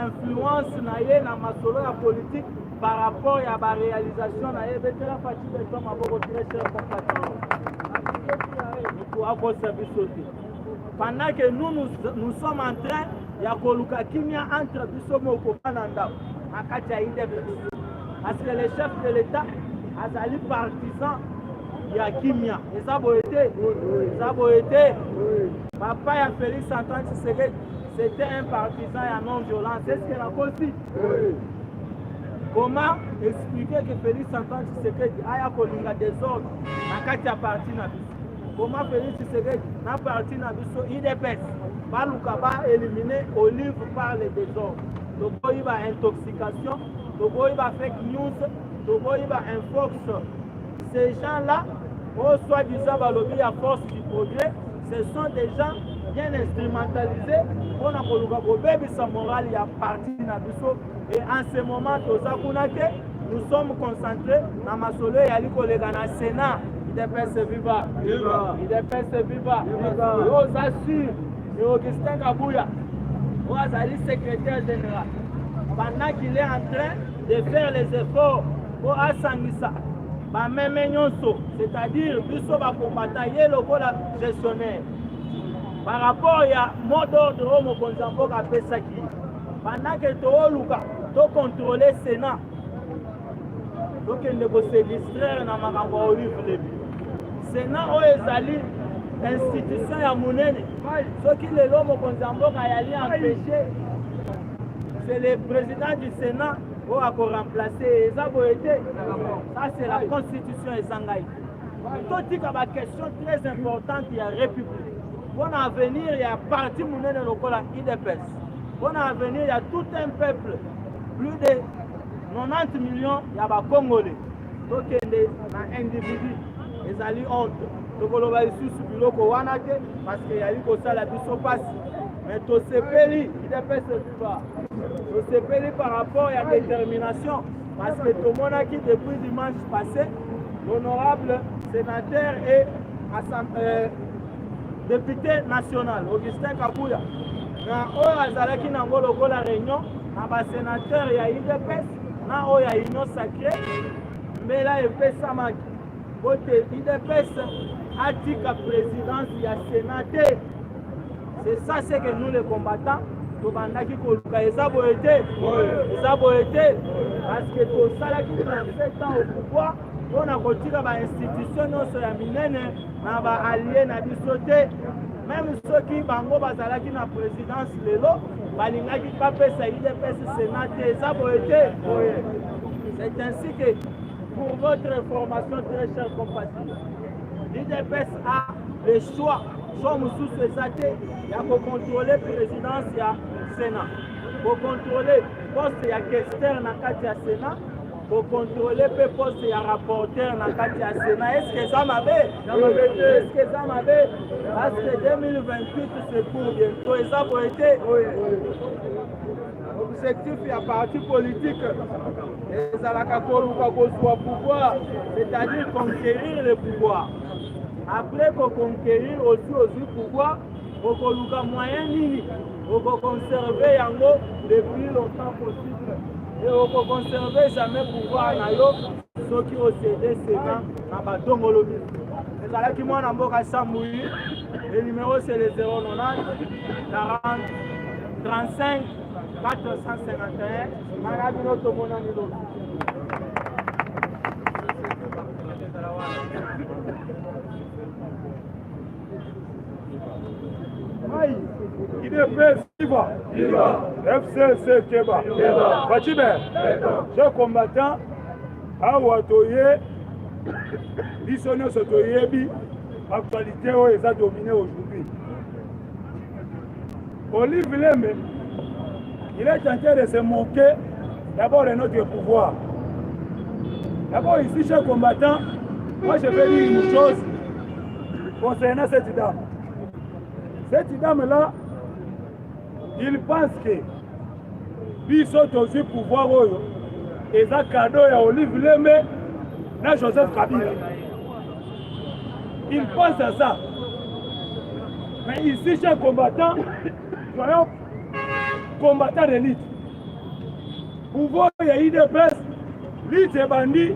Influence na ye na masolo ya politique par rapport ya ba réalisation na ye. Betela Fatshi Beton maboko, très cher compatriote. Mutu akosa biso te. Pendant que nous, nous, nous sommes en train ya koluka kimia entre biso moko bana ndako na kati ya UDPS, parce que le chef de l'État azali partisan ya kimia. Eza boye te? Eza boye te? Papa ya Félix Antoine Tshisekedi, c'était un partisan ya non violence. Est ce que nakosi? Comment expliquer que Félix Antoine Tshisekedi aya kolinga désordre na kati ya parti na biso? Comment Félix Tshisekedi na parti na biso UDPS baluka baéliminer Olive par le désordre? Toboyi ba intoxication, toboyi ba fake news, toboyi ba infox. Ces gens là oyo soi-disant balobi ya Force du progrès, ce sont des gens bien instrumentalisés mpona koluka kobebisa morale ya parti na biso. Et en ce moment toza kuna te, nous sommes concentrés na masolo eyali koleka na Sénat. UDPS viva! UDPS viva! Yo oza sûr et Augustin Kabuya oyo azali secrétaire général, pendant qu'il est en train de faire les efforts mpo asangisa bameme nyonso, c'est-à-dire biso bakombata, ye lokola gestionnaire par rapport ya mot d'ordre oyo mokonzi ya mboka apesaki, pendant que tooluka tocontrôle Sénat, tokende kose distraire na makambo ya Olive Lembe. Sénat oyo ezali institution ya monene. Soki lelo mokonzi ya mboka ayali empêché, c'est le président du Sénat oyo akoremplace. Eza boye te? Ça, c'est la constitution. Eza ngai. Totika baquestion très importante ya république mpona avenir ya parti monene lokola UDPS, mpona avenir ya tout un peuple, plus de 90 millions ya Bacongolais. Tokende na individu, ezali honte. Tokoloba lisusu biloko wana te parce que eyali kosala biso mpasi. Mais tosepeli, UDPS viva! Tosepeli par rapport ya détermination, parce que tomonaki depuis dimanche passé l'honorable sénateur et député national Augustin Kabuya na oyo azalaki nango lokola réunion na basénateur ya UDPS na oyo ya Union sacrée. Mbela epesamaki po te UDPS atika présidence ya Sénat te. C'est ça ce que nous les combattants tobandaki koluka. Eza boye te? Eza boye te? Parce que tosalaki 37 ans au pouvoir mpona kotika bainstitution nyonso ya minene na baallié na biso te. Même soki bango bazalaki na présidence lelo, balingaki bapesa UDPS Sénat te. Eza boye te? C'est ainsi que, pour votre information, très chers compatriotes, l'UDPS a le choix. Choix mosusu eza te ya kocontrôle présidence ya Sénat, kocontrôle poste ya questeur na kati ya Sénat, kocontrôle mpe poste ya rapporteur na kati ya Sénat. Est ce que eza mabe? Est ce que eza mabe? Parce que 2028, c'est pour bientôt. Eza boye te? Objectif ya parti politique ezalaka koluka kozwa pouvoir, c'est-à-dire conquérir le pouvoir. Après koconquérir, aussi ozwi pouvoir, okoluka moyen nini okoconserve yango le plus longtemps possible. Et okoconserve jamais pouvoir na yo soki océder Sénat na badongolo biso. Ezalaki mwana mboka Sambui. Le numéro, c'est le 090 40 35 451. Mana bino, tomonani lobi. UDPS viva! FCC keba! Fatshi Be! Chers combattants, awa toye biso nyonso toyebi actualité oyo eza dominé aujourd'hui. Olive Lembe, il est en train de se moquer d'abord de notre pouvoir. D'abord ici, chers combattants, moi je vais dire une chose concernant cette dame. Cette dame-là, il pense que biso tozwi pouvoir oyo eza cadeau ya Olive Lembe na Joseph Kabila. Il pense à ça. Mais ici, chers combattants, soyons combattants d'élite. Pouvoir ya UDPS, lutte ebandi.